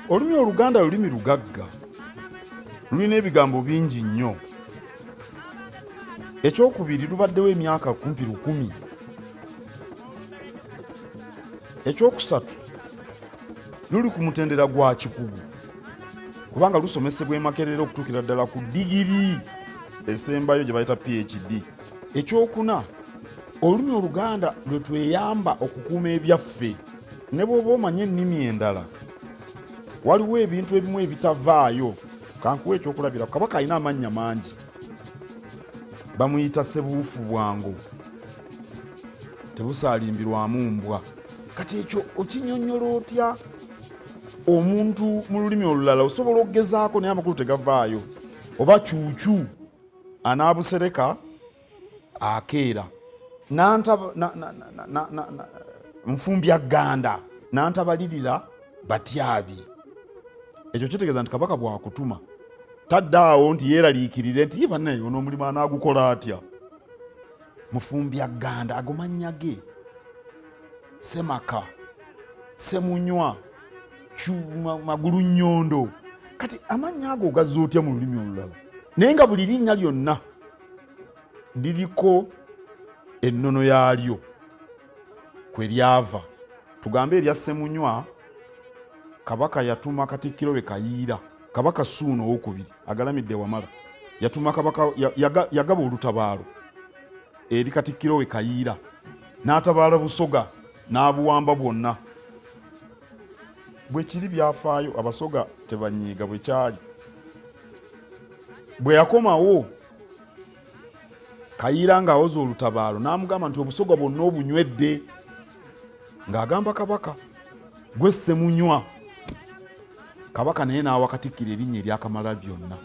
Olulimi Oluganda lulimi lugagga, lulina ebigambo bingi nnyo. Ekyokubiri, lubaddewo emyaka kumpi 1000. Ekyokusatu, luli ku mutendera gwa kikugu kubanga lusomesebwa e Makerere okutuukira ddala ku digiri esembayo gye bayita PhD. Ekyokuna, olulimi Oluganda lwe tweyamba okukuuma ebyaffe. Ne bw'oba omanyi ennimi endala, waliwo ebintu ebimu ebitavaayo. Kankuwa ekyokulabirako, Kabaka alina amannya mangi, bamuyita Ssebuufu Bwango, tebusaalimbirwamu mbwa. Kati ekyo okinyonnyola otya omuntu mu lulimi olulala? Osobola okugezaako naye amakulu tegavaayo. Oba kyukyu anaabusereka akeera nfumbya gganda nantabalirira batyabi. Ekyo kitegeeza nti Kabaka bw'akutuma taddaawo nti yeeraliikirire nti ye bannaye ono omulimu anaagukola atya. Mufumbya gganda, ago mannya ge. Semaka, Semunywa, Magulu Nnyondo. Kati amannya ago ogazza otya mu lulimi olulala? Naye nga buli linnya lyonna liriko ennono yaalyo kwe lyava. Tugambe erya Ssemunywa, Kabaka yatuma Katikkiro we Kayiira, Kabaka Ssuuna owokubiri agalamidde Wamala, yatuma Kabaka, yagaba olutabaalo eri Katikkiro we Kayiira, n'atabaala Busoga n'abuwamba bwonna. Bwe kiri byafaayo, Abasoga tebanyiiga, bwe kyali. Bwe yakomawo Kayiira ng'awoza olutabaalo n'amugamba nti Obusoga bwonna obunywedde, ng'agamba Kabaka gwe Ssemunywa. Kabaka naye n'awa Katikkiro erinnya erya Kamala byonna,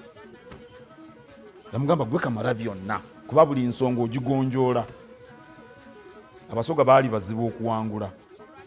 yamugamba gwe Kamala byonna kuba buli nsonga ogigonjoola. Abasoga baali bazibu okuwangula.